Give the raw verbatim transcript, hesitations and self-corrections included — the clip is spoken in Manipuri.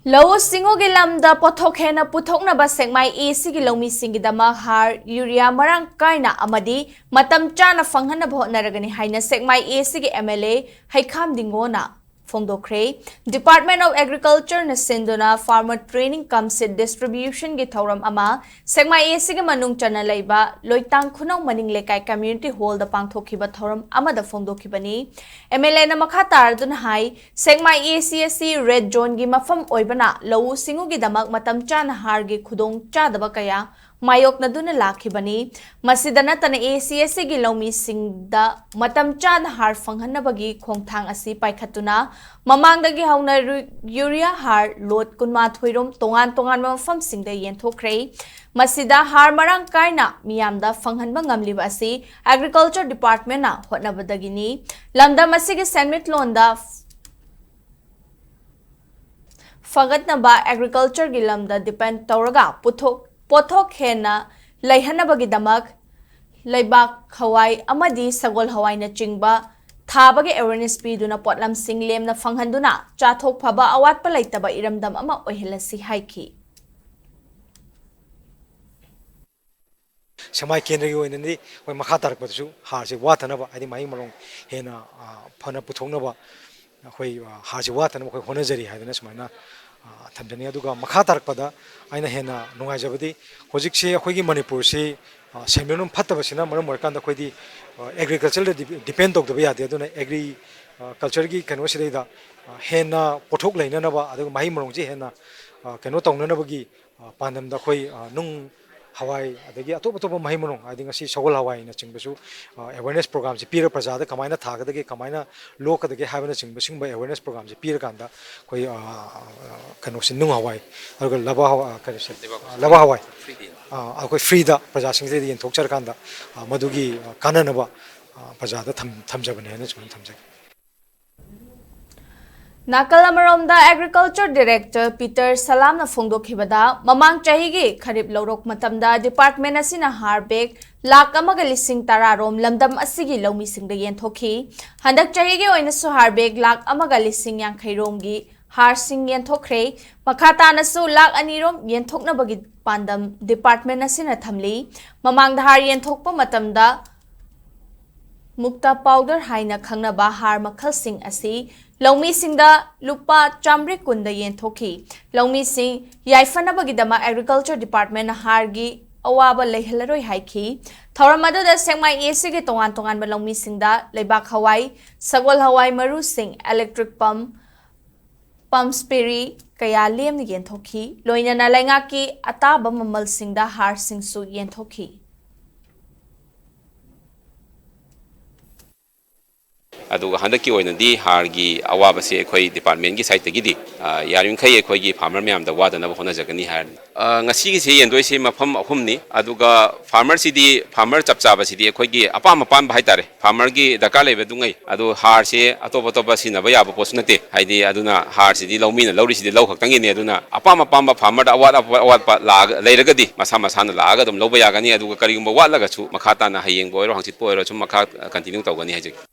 ꯂꯧꯎ ꯁꯤꯡꯎꯒꯤ ꯂꯝꯗ ꯄꯣꯠꯊꯣꯛ ꯍꯦꯟꯅ ꯄꯨꯊꯣꯛꯅꯕ ꯁꯦꯛꯃꯥꯏ ꯑꯦ ꯁꯤꯒꯤ ꯂꯧꯃꯤꯁꯤꯡꯒꯤꯗꯃꯛ ꯍꯥꯔ, ꯌꯨꯔꯤꯌꯥ ꯃꯔꯥꯡ ꯀꯥꯏꯅ ꯑꯃꯗꯤ ꯃꯇꯝ ꯆꯥꯅ ꯐꯪꯍꯟꯅꯕ ꯍꯣꯠꯅꯔꯒꯅꯤ ꯍꯥꯏꯅ ꯁꯦꯛꯃꯥꯏ ꯑꯦ ꯁꯤꯒꯤ ꯑꯦꯝ ꯑꯦꯜ ꯑꯦ ꯍꯩꯈꯥꯝ ꯗꯤꯡꯒꯣꯅ ꯐꯣꯡꯗꯣꯛꯈ꯭ꯔꯦ꯫ Department of Agriculture ꯅ ꯁꯤꯟꯗꯨꯅ Farmer Training cum Seed Distribution ꯒꯤ ꯊꯧꯔꯝ ꯑꯃ ꯁꯦꯛꯃꯥꯏ ꯑꯦ ꯁꯤꯒꯤ ꯃꯅꯨꯡ ꯆꯟꯅ ꯂꯩꯕ ꯂꯣꯏꯇꯥꯡ ꯈꯨꯅꯧ ꯃꯅꯤꯡ ꯂꯩꯀꯥꯏ community hall ꯗ ꯄꯥꯡꯊꯣꯛꯈꯤꯕ ꯊꯧꯔꯝ ꯑꯃꯗ ꯐꯣꯡꯗꯣꯛꯈꯤꯕꯅꯤ꯫ ꯑꯦꯝ ꯑꯦꯜ ꯑꯦꯅ ꯃꯈꯥ ꯇꯥꯔꯗꯨꯅ ꯍꯥꯏ, ꯁꯦꯛꯃꯥꯏ ꯑꯦ ꯁꯤ ꯑꯁꯤ red zone ꯒꯤ ꯃꯐꯝ ꯑꯣꯏꯕꯅ ꯂꯧꯎ ꯁꯤꯡꯎꯒꯤꯗꯃꯛ ꯃꯇꯝ ꯆꯥꯅ ꯍꯥꯔꯒꯤ ꯈꯨꯗꯣꯡ ꯆꯥꯗꯕ ꯀꯌꯥ ꯃꯥꯌꯣꯛꯅꯗꯨꯅ ꯂꯥꯛꯈꯤꯕꯅꯤ꯫ ꯃꯁꯤꯗ ꯅꯠꯇꯅ ꯑꯦ ꯁꯤ ꯑꯦꯁ ꯁꯤꯒꯤ ꯂꯧꯃꯤꯁꯤꯡꯗ ꯃꯇꯝ ꯆꯥꯅ ꯍꯥꯔ ꯐꯪꯍꯟꯅꯕꯒꯤ ꯈꯣꯡꯊꯥꯡ ꯑꯁꯤ ꯄꯥꯏꯈꯠꯇꯨꯅ ꯃꯃꯥꯡꯗꯒꯤ ꯍꯧꯅ ꯔꯨ-, ꯌꯨꯔꯤꯌꯥ ꯍꯥꯔ ꯂꯣꯠ ꯀꯨꯟꯃꯥꯊꯣꯏ ꯔꯣꯝ ꯇꯣꯉꯥꯟ ꯇꯣꯉꯥꯟꯕ ꯃꯐꯝꯁꯤꯡꯗ ꯌꯦꯟꯊꯣꯛꯈ꯭ꯔꯦ꯫ ꯃꯁꯤꯗ ꯍꯥꯔ ꯃꯔꯥꯡ ꯀꯥꯏꯅ ꯃꯤꯌꯥꯝꯗ ꯐꯪꯍꯟꯕ ꯉꯝꯂꯤꯕ ꯑꯁꯤ Agriculture Department ꯅ ꯍꯣꯠꯅꯕꯗꯒꯤꯅꯤ꯫ ꯂꯝꯗꯝ ꯑꯁꯤꯒꯤ ꯁꯦꯟꯃꯤꯠꯂꯣꯟꯗ ꯐꯒꯠꯅꯕ agriculture ꯒꯤ ꯂꯝꯗ depend ꯇꯧꯔꯒ ꯄꯨꯊꯣꯛ-, ꯄꯣꯠꯊꯣꯛ ꯍꯦꯟꯅ ꯂꯩꯍꯟꯅꯕꯒꯤꯗꯃꯛ ꯂꯩꯕꯥꯛ ꯍꯋꯥꯏ ꯑꯃꯗꯤ ꯁꯒꯣꯜ ꯍꯋꯥꯏꯅꯆꯤꯡꯕ ꯊꯥꯕꯒꯤ awareness ꯄꯤꯗꯨꯅ ꯄꯣꯠꯂꯝꯁꯤꯡ ꯂꯦꯝꯅ ꯐꯪꯍꯟꯗꯨꯅ ꯆꯥꯊꯣꯛ ꯐꯕ ꯑꯋꯥꯠꯄ ꯂꯩꯇꯕ ꯏꯔꯝꯗꯝ ꯑꯃ ꯑꯣꯏꯍꯜꯂꯁꯤ ꯍꯥꯏꯈꯤ꯫ ꯁꯦꯛꯃꯥꯏ ꯀꯦꯟꯗ꯭ꯔꯒꯤ ꯑꯣꯏꯅꯗꯤ ꯑꯩꯈꯣꯏ ꯃꯈꯥ ꯇꯥꯔꯛꯄꯗꯁꯨ ꯍꯥꯔꯁꯦ ꯋꯥꯠꯇꯅꯕ, ꯍꯥꯏꯗꯤ ꯃꯍꯩ ꯃꯔꯣꯡ ꯍꯦꯟꯅ, ꯑ, ꯐꯅ ꯄꯨꯊꯣꯛꯅꯕ ꯑꯩꯈꯣꯏ, ꯑ, ꯍꯥꯔꯁꯦ ꯋꯥꯠꯇꯅꯕ ꯑꯩꯈꯣꯏ ꯍꯣꯠꯅꯖꯔꯤ ꯍꯥꯏꯗꯅ ꯁꯨꯃꯥꯏꯅ, ꯑ, ꯊꯝꯖꯅꯤꯡꯉꯤ꯫ ꯑꯗꯨꯒ ꯃꯈꯥ ꯇꯥꯔꯛꯄꯗ ꯑꯩꯅ ꯍꯦꯟꯅ ꯅꯨꯡꯉꯥꯏꯖꯕꯗꯤ ꯍꯧꯖꯤꯛꯁꯤ ꯑꯩꯈꯣꯏꯒꯤ ꯃꯅꯤꯄꯨꯔꯁꯤ, ꯑ, ꯁꯦꯟꯃꯤꯠꯂꯣꯟ ꯐꯠꯇꯕꯁꯤꯅ ꯃꯔꯝ ꯑꯣꯏꯔꯀꯥꯟꯗ ꯑꯩꯈꯣꯏꯗꯤ, ꯑ, agriculture ꯗ ꯗꯤ-, depend ꯇꯧꯗꯕ ꯌꯥꯗꯦ꯫ ꯑꯗꯨꯅ agri-, ꯑ, culture ꯒꯤ ꯀꯩꯅꯣꯁꯤꯗꯩꯗ, ꯑ, ꯍꯦꯟꯅ ꯄꯣꯠꯊꯣꯛ ꯂꯩꯅꯅꯕ, ꯑꯗꯨꯒ ꯃꯍꯩ ꯃꯔꯣꯡꯁꯤ ꯍꯦꯟꯅ, ꯑ, ꯀꯩꯅꯣ ꯇꯧꯅꯅꯕꯒꯤ, ꯑ, ꯄꯥꯟꯗꯝꯗ ꯑꯩꯈꯣꯏ, ꯑ, ꯅꯨꯡ, ꯍꯋꯥꯏ, ꯑꯗꯒꯤ ꯑꯇꯣꯞ ꯑꯇꯣꯞꯄ ꯃꯍꯩ ꯃꯔꯣꯡ, ꯍꯥꯏꯗꯤ ꯉꯁꯤ ꯁꯒꯣꯜ ꯍꯋꯥꯏꯅꯆꯤꯡꯕꯁꯨ, ꯑ, awareness program ꯁꯤ ꯄꯤꯔ ꯄ꯭ꯔꯖꯥꯗ ꯀꯃꯥꯏꯅ ꯊꯥꯒꯗꯒꯦ, ꯀꯃꯥꯏꯅ ꯂꯣꯛꯀꯗꯒꯦ ꯍꯥꯏꯕꯅꯆꯤꯡꯕ ꯁꯤꯒꯨꯝꯕ awareness program ꯁꯤ ꯄꯤꯔꯀꯥꯟꯗ ꯑꯩꯈꯣꯏ, ꯑ, ꯑ, ꯀꯩꯅꯣꯁꯦ, ꯅꯨꯡ ꯍꯋꯥꯏ, ꯑꯗꯨꯒ ꯂꯕꯥ ꯍꯋꯥꯏ, ꯑ, ꯀꯩꯅꯣꯁꯦ, ꯑ, ꯂꯕꯥ ꯍꯋꯥꯏ, ꯑ, ꯑꯩꯈꯣꯏ free ꯗ ꯄ꯭ꯔꯖꯥꯁꯤꯡꯁꯤꯗ ꯌꯦꯟꯊꯣꯛꯆꯔꯀꯥꯟꯗ, ꯑ, ꯃꯗꯨꯒꯤ, ꯑ, ꯀꯥꯟꯅꯅꯕ, ꯑ, ꯄ꯭ꯔꯖꯥꯗ ꯊꯝ-, ꯊꯝꯖꯕꯅꯦ ꯍꯥꯏꯅ ꯁꯨꯃꯥꯏꯅ ꯊꯝꯖꯒꯦ꯫ ꯅꯥꯀꯜ ꯑꯃꯔꯣꯝꯗ Agriculture Director ꯄꯤꯇꯔ ꯁꯂꯥꯝꯅ ꯐꯣꯡꯗꯣꯛꯈꯤꯕꯗ, ꯃꯃꯥꯡ ꯆꯍꯤꯒꯤ ꯈꯔꯤꯞ ꯂꯧꯔꯣꯛ ꯃꯇꯝꯗ department ꯑꯁꯤꯅ ꯍꯥꯔ bag ꯂꯥꯈ ꯑꯃꯒ ꯂꯤꯁꯤꯡ ꯇꯔꯥ ꯔꯣꯝ ꯂꯝꯗꯝ ꯑꯁꯤꯒꯤ ꯂꯧꯃꯤꯁꯤꯡꯗ ꯌꯦꯟꯊꯣꯛꯈꯤ꯫ ꯍꯟꯗꯛ ꯆꯍꯤꯒꯤ ꯑꯣꯏꯅꯁꯨ ꯍꯥꯔ bag ꯂꯥꯈ ꯑꯃꯒ ꯂꯤꯁꯤꯡ ꯌꯥꯡꯈꯩ ꯔꯣꯝꯒꯤ ꯍꯥꯔꯁꯤꯡ ꯌꯦꯟꯊꯣꯛꯈ꯭ꯔꯦ꯫ ꯃꯈꯥ ꯇꯥꯅꯁꯨ ꯂꯥꯈ ꯑꯅꯤ ꯔꯣꯝ ꯌꯦꯟꯊꯣꯛꯅꯕꯒꯤ ꯄꯥꯟꯗꯝ ꯗꯤꯄꯥꯔꯠꯃꯦꯟ ꯑꯁꯤꯅ ꯊꯝꯂꯤ꯫ ꯃꯃꯥꯡꯗ ꯍꯥꯔ ꯌꯦꯟꯊꯣꯛꯄ ꯃꯇꯝꯗ ꯃꯨꯛꯇꯥ ꯄꯥꯎꯗꯔ ꯍꯥꯏꯅ ꯈꯪꯅꯕ ꯍꯥꯔ ꯃꯈꯜꯁꯤꯡ ꯑꯁꯤ ꯂꯧꯃꯤꯁꯤꯡꯗ ꯂꯨꯄꯥ ꯆꯥꯃꯔꯤ ꯀꯨꯟꯗ ꯌꯦꯟꯊꯣꯛꯈꯤ꯫ ꯂꯧꯃꯤꯁꯤꯡ ꯌꯥꯏꯐꯅꯕꯒꯤꯗꯃꯛ ꯑꯦꯒ꯭ꯔꯤꯀꯜꯆꯔ ꯗꯤꯄꯥꯔꯠꯃꯦꯟꯅ ꯍꯥꯔꯒꯤ ꯑꯋꯥꯕ ꯂꯩꯍꯜꯂꯔꯣꯏ ꯍꯥꯏꯈꯤ꯫ ꯊꯧꯔꯝ ꯑꯗꯨꯗ ꯁꯦꯛꯃꯥꯏ ꯑꯦ ꯁꯤꯒꯤ ꯇꯣꯉꯥꯟ ꯇꯣꯉꯥꯟꯕ ꯂꯧꯃꯤꯁꯤꯡꯗ ꯂꯩꯕꯥꯛ ꯍꯋꯥꯏ, ꯁꯒꯣꯜ ꯍꯋꯥꯏ ꯃꯔꯨꯁꯤꯡ, ꯏꯂꯦꯛꯇ꯭ꯔꯤꯛ ꯄꯝ, ꯄꯝ ꯁ꯭ꯄꯦꯔꯤ ꯀꯌꯥ ꯂꯦꯝꯅ ꯌꯦꯟꯊꯣꯛꯈꯤ꯫ ꯂꯣꯏꯅꯅ ꯂꯩꯉꯥꯛꯀꯤ ꯑꯇꯥꯕ ꯃꯃꯜꯁꯤꯡꯗ ꯍꯥꯔꯁꯤꯡꯁꯨ ꯌꯦꯟꯊꯣꯛꯈꯤ꯫ ꯑꯗꯨꯒ ꯍꯟꯗꯛꯀꯤ ꯑꯣꯏꯅꯗꯤ ꯍꯥꯔꯒꯤ ꯑꯋꯥꯕꯁꯦ ꯑꯩꯈꯣꯏ ꯗꯤꯄꯥꯔꯠꯃꯦꯟꯒꯤ ꯁꯥꯏꯠꯇꯒꯤꯗꯤ, ꯑ, ꯌꯥꯔꯤꯃꯈꯩ ꯑꯩꯈꯣꯏꯒꯤ ꯐꯥꯔꯃꯔ ꯃꯌꯥꯝꯗ ꯋꯥꯗꯅꯕ ꯍꯣꯠꯅꯖꯒꯅꯤ ꯍꯥꯏꯔꯅꯤ꯫ ꯑ, ꯉꯁꯤꯒꯤꯁꯦ ꯌꯦꯟꯗꯣꯏꯁꯦ ꯃꯐꯝ ꯑꯍꯨꯝꯅꯤ꯫ ꯑꯗꯨꯒ ꯐꯥꯔꯃꯔꯁꯤꯗꯤ, ꯐꯥꯔꯃꯔ ꯆꯞ ꯆꯥꯕꯁꯤꯗꯤ ꯑꯩꯈꯣꯏꯒꯤ ꯑꯄꯥꯝ ꯑꯄꯥꯝꯕ ꯍꯥꯏꯇꯥꯔꯦ, ꯐꯥꯔꯃꯔꯒꯤ ꯗꯔꯀꯥꯔ ꯂꯩꯕꯗꯨꯉꯩ꯫ ꯑꯗꯣ ꯍꯥꯔꯁꯦ ꯑꯇꯣꯞ ꯑꯇꯣꯞꯄ ꯁꯤꯖꯤꯟꯅꯕ ꯌꯥꯕ ꯄꯣꯠꯁꯨ ꯅꯠꯇꯦ, ꯍꯥꯏꯗꯤ ꯑꯗꯨꯅ ꯍꯥꯔꯁꯤꯗꯤ ꯂꯧꯃꯤꯅ ꯂꯧꯔꯤꯁꯤꯗꯤ ꯂꯧ ꯈꯛꯇꯪꯒꯤꯅꯤ꯫ ꯑꯗꯨꯅ ꯑꯄꯥꯝ ꯑꯄꯥꯝꯕ ꯐꯥꯔꯃꯔꯗ ꯑꯋꯥꯠ ꯑꯋꯥꯠꯄ ꯂꯥꯛꯑꯒ, ꯂꯩꯔꯒꯗꯤ ꯃꯁꯥ ꯃꯁꯥꯅ ꯂꯥꯛꯑꯒ ꯑꯗꯨꯝ ꯂꯧꯕ ꯌꯥꯒꯅꯤ꯫ ꯑꯗꯨꯒ ꯀꯔꯤꯒꯨꯝꯕ ꯋꯥꯠꯂꯒꯁꯨ ꯃꯈꯥ ꯇꯥꯅ ꯍꯌꯦꯡꯕꯨ ꯑꯣꯏꯔꯣ, ꯍꯪꯆꯤꯠꯄꯨ ꯑꯣꯏꯔꯣ, ꯁꯨꯝ ꯃꯈꯥ ꯀꯟꯇꯤꯅ꯭ꯌꯨ ꯇꯧꯒꯅꯤ ꯍꯥꯏꯖꯒꯦ꯫